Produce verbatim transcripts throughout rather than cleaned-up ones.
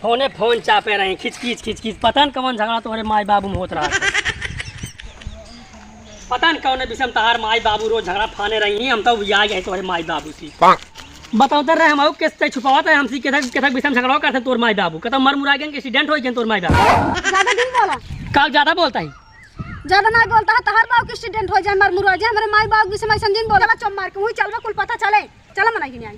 फोने फोन चापे रही, खिचखिच, खिचखिच। पता न कौन झगड़ा तोहरे माई बाबू में होत रहा। पता न कौने विषय में तोहार माई बाबू रोज झगड़ा फाने रही, हम तो उबिया गए तोहरे माई बाबू से। बतावत रहे हम, किस ते छुपावत है हमसे, केथक, केथक विषय में झगड़ा करते तोर माई बाबू। कतौ मर मुरा गए, एक्सीडेंट हो गए तोर माई बाबू। ज्यादा दिन बोला। का ज्यादा बोलता है? ज्यादा ना बोलता है, तोहार बाबू के एक्सीडेंट हो जाए, मर मुरा जाए, हमरे माई बाबू के विषय में ऐसा दिन बोला। चला चुप मार के, वही चलबा, कुल पता चले। चला मना के नहीं आई।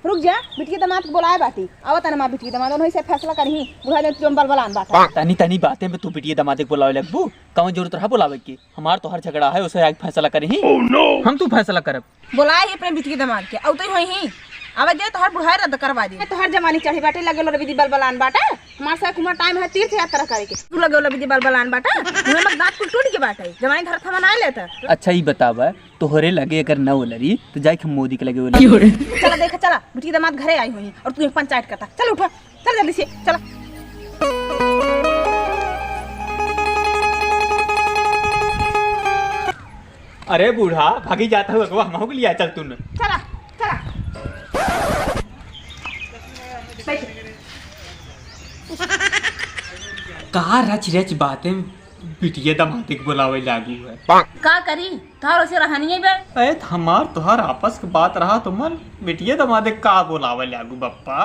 रुक जा, बिटिया दामाद के बोलाए बाटी। आवत ना माँ बिटिया दामाद, उन्हीं से फैसला करही। बुढ़ा ने तुम बलबलान बाटा। तनी तनी बातें में तू बिटिया दामाद के बोलावे लगबू? कौन जरूरत रहा बोलावे के? हमार तोहार झगड़ा है, उसे आके फैसला करही। हम तू फैसला करब। बोलाए ही अपने बिटिया दामाद के, अउते होई ही। आवे दे, तोहार बुढ़ाई रद्द करवा दे। तोहार जवानी चढ़ी बाटे, लगे लो रविदी बलबलान बाटा। हमार साथ उमर टाइम है तीर्थ यात्रा करे के। तू लगे लो रविदी बलबलान बाटा। मुँह में दांत कुल टूट के बाटे। जवानी धरत हवा ना लेता। अच्छा, ई बतावा, तोहरे लगे अगर न ओलरी, तो जाइके हम मोदी के लगे ओलरी। चला देख, चला, बिटिया दामाद घरे आई होई और तू पंचायत करता। चल उठा, चल जल्दी से, चला। अरे बूढ़ा, भागी जाता हूँ, अगवा हमहू के लिया चल तू न। चला, चला। बैठ। का रच रच बातें बिटिया दामाद के बोलावे लागू है। का करी? तोहार ओसे रहनिये बे। अरे, त हमार तोहार आपस के बात रहा, तुमन बिटिया दामाद का बोलावे लागू बप्पा?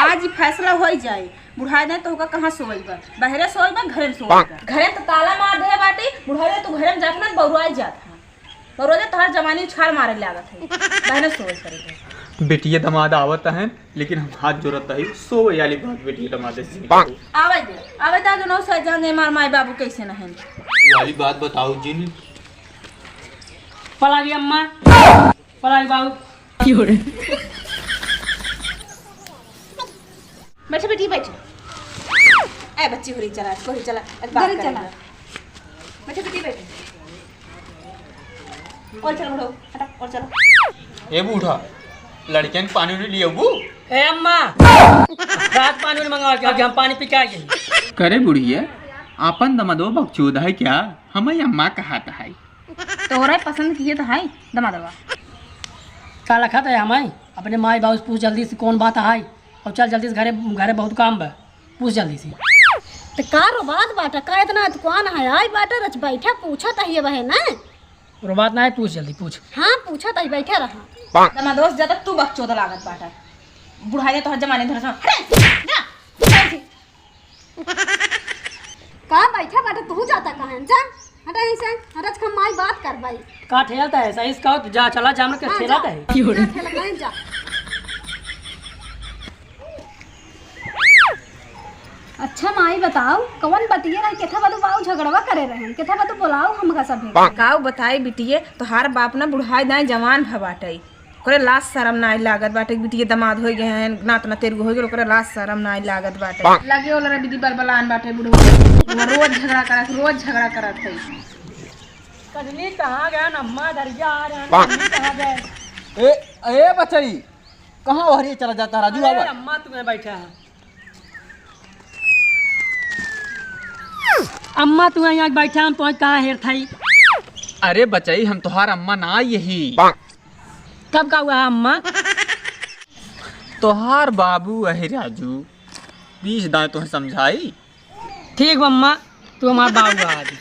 आज ही फैसला होई जाए, बुढ़ाई दे तोहका कहाँ सोई बा, बहरे सोई बा, घरे में सोई बा। घरे में तो ताला मार दे बाटे, बुढ़ाई दे तू घरे में जाके ना बौराई जात है। बौराई दे तोहार जवानी उछाल मारे लागत है, बहरे सोई करे के। बिटिया दामाद आवत हैं, लेकिन हम हाथ जोड़त हई, सोवे वाली बात बिटिया दामाद से नहीं करू। आवे दे, आवे दे, जो नौ सौ जाने मार माई बाबू कैसे नहीं। ये वाली बात बताओ जिन। पलागी अम्मा, पलागी बाबू। बैठे बेटी, बैठे। ए बच्ची, होरी चला, होरी चला, एक बात घरे चला। करेंगे। बैठे बेटी, बैठे। और चलो, बढ़ो, हटा, और चलो। ए बूढ़ा, लड़कियन के पानी उनी लियबू? ए अम्मा, रात पानी उनी मंगा के, हम पानी पी के आ गए। करे बुढ़िया, आपन दमादो बकचोद है क्या? हमें अम्मा कहात है। तोरा पसंद किए तो है दमादवा। का लखत है हमें? अपने माई बाबू से पूछ जल्दी से कौन बात है, और चल जल्दी से घरे, घरे बहुत काम बा। पूछ जल्दी से। त का रोबात बाटा, का इतना अतुकान है? आई बाटा रच बैठा, पूछत है ये बहे ना। रोबात ना है, पूछ जल्दी, पूछ। हाँ, पूछत है, बैठा रहा। दमादोस, ज्यादा तू बकचोद लागत बाटा। बुढ़ाई ने तोहर जमाने धरस। हटे, जा, जा। का बैठा बाटा, तू जाता कहाँ? जा, हटा यहीं से, हटा, हम माई बात करबाई। का ठेलता है, सही से कहो, जा, चला, जा, हमके हाँ, ठेलता जा। है। जा, ठेलता है, जा। अच्छा माई बताओ, कवन बतिये रहे, केथा बदू बाऊ झगड़वा करे रहे, केथा बदू बोलाओ हमका सभे। काऊ बताई बिटिये, तोहार बाप ना बुढ़ाई दाई जवान भ बाटई, ओकरे लाज शरम नाई लागत बाटे, बिटिये दमाद होई गए हैं, नात नतेरगु होई गए, ओकरे लाज शरम नाई लागत बाटे। लगे ओला रे दीदी बलबलान बाटे बुढ़ऊ, वो रोज झगड़ा करत, रोज झगड़ा करत है। कजली कहाँ गए, अम्मा दरिया आ रहे हैं, कजली कहाँ गए? ए, ए बचई, कहाँ ओहरी चला जाता राजू? अरे आवा। अम्मा तुम्हें बैठा है। अम्मा तू यहाँ बैठा, हम तोहई कहाँ हेरथई? अरे बचई, हम तोहार अम्मा ना यही। तब का हुआ अम्मा? तोहार बाबू अही राजू, बीस दाएं तोहे समझाई। ठीक बा अम्मा, तू हमार बाबू आ आज।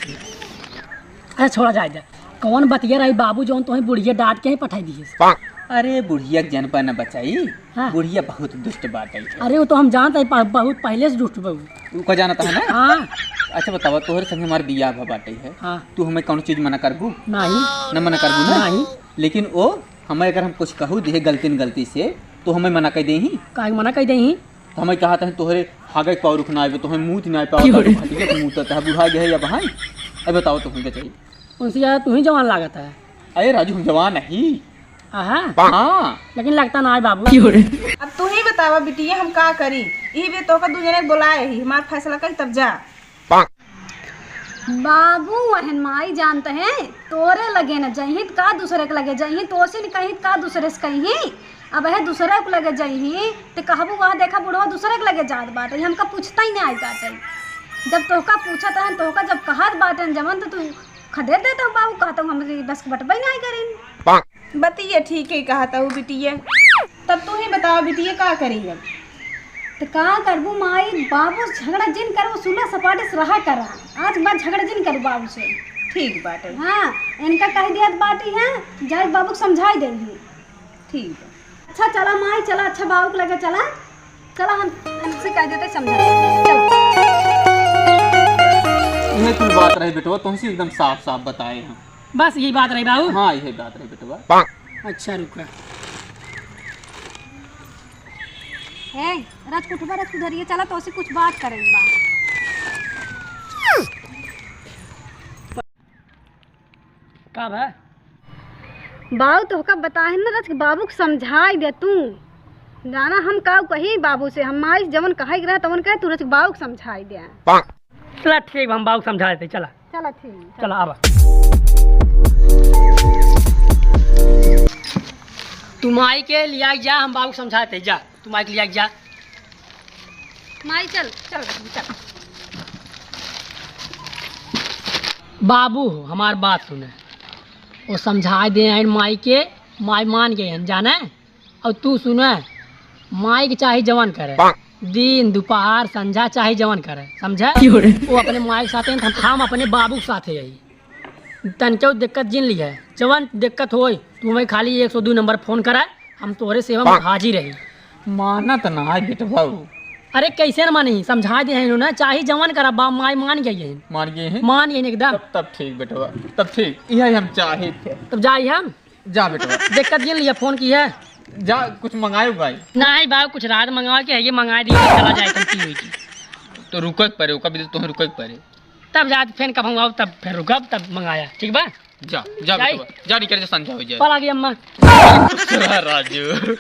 अरे छोड़ा जाए दे, कौन बतिया रही बाबू जौन तोहे बुढ़िया डांट के ही पठाई दिए। अरे बुढ़िया के जनपा न बचई, हाँ। बुढ़िया बहुत दुष्ट बाटई। अरे वो तो हम जानत है, प-, बहुत पहले से दुष्ट बा उ। तू का जानत है ना? हाँ। अच्छा बतावा, तोहरे संगे हमार बियाह भ बाटई है। हाँ। तू हमें कौनो चीज मना करबू? नहीं। न मना करबू ना? नहीं। लेकिन ओ हमें अगर हम कुछ कहू दिहे गलती न गलती से, तो हमें मना कर देही। काहे मना कर देही? तो हमें कहा था तोहरे हागे के पाव रुक ना आवे, तोहरे मूत ना आवे, पाव रुक ना आवे, मूत आता है, बुढ़ा गए या बहाई। अब बताओ तो हमके चाहिए। उनसे ज्यादा तू ही जवान लागत है। अरे राजू, हम जवान नहीं। आहा। हाँ। लेकिन लगता ना है बाबू। अब तू ही बतावा बिटिया, हम का करी? यही बे तोहका दू जने के बोलाए ही, हमार फैसला कर तब जा। बाबू वहन माई जानत हैं, तोरे लगे न जइहीं त का दूसरे के लगे जइहीं, तोसे न कहीं त का दूसरे से कहीं। अब है दूसरे के लगे जइहीं त कहबू वहाँ देखा बुढ़वा दूसरे के लगे जात बाटे, हमका पूछता ही नहीं आई बाटे। जब तोहका पूछत रहन, तोहका जब कहत बाटे जवन त तू खदेड़ देता हूँ बाबू, कहता हूँ हमरे बस के बटबे नहीं करें। बतिया ठीक है कहत हऊ बिटिया। तब तू ही बतावा बिटिया, का करी अब? त का करबू माई, बाबू से झगड़ा जिन करबू, सुलह सपाटे से रहा करा। आज के बाद झगड़ा जिन करबू बाबू से। ठीक बाटे। हाँ, इनका कह दियत बाटी है, जाई बाबू के समझाई देही। ठीक बा। अच्छा चला माई, चला, अच्छा बाबू के लगे चला। चला हम इनसे कह देते, समझा देते। चला। इहे कुल बात रही बेटवा, तुमसे एकदम साफ साफ बताए हम। बस यही बात रही बाबू। हाँ, यही बात रही बेटवा। अच्छा रुका। ए, रच उठबा, रच उधरिए चला, तोसे कुछ बात करे के बा। का बा? बाबू तोहका बताए न रच, बाबू के समझाई दे तू। जाना हम का कही बाबू से, हम माई से जवन कहे के रहे तवन कहे, तू रच बाबू के समझाई दे। चला ठीक बा, हम बाबू के समझा देते, चला। चला ठीक, चला। चला आवा। तू माई के लिया जा, हम बाबू के समझा देते, जा। तू माई के लिया जा। माई चल, चल बेटी, चल। बाबू हो, हमार बात सुने। वो समझाए दे हैं माई के, माई मान गए हैं, जाने? और तू सुने, माई के चाहे जवन करे, दिन, दोपहर, संझा चाहे जवन करे, समझे? क्यों रे? वो अपने माई के साथे, हम, हम अपने बाबू के साथे यही। तनके दिक्कत जिन ली है, जवन दिक्कत होई, तू हमें खाली एक सौ दो नंबर फोन करा, हम तोहरे सेवा में हाजिर रही। मानत ना है बेटवा। अरे कैसे न मानी, समझा दे हैं इन्होंने, चाहे जवन करा, बा माई मान गई है। मान गए हैं? मान गए हैं एकदम। तब, तब ठीक बेटवा, तब ठीक, यही हम चाहे थे। तब जाई हम। जा बेटवा। दिक्कत जिन लिया, फोन की है। जा कुछ मंगाए भाई। नहीं बाबू, कुछ रात मंगाओ के है, ये मंगा दिया, चला जाए, तुम की हुई थी। तो रुके के परे, ओका भी तो तुम्हें रुके के परे। तब जात फेन कब हम आओ, तब फिर रुकब, तब मंगाया, ठीक बा? जा, जा जाई? बेटवा, जा निकल जा, संझा हो जाए। पला गई अम्मा। राजू।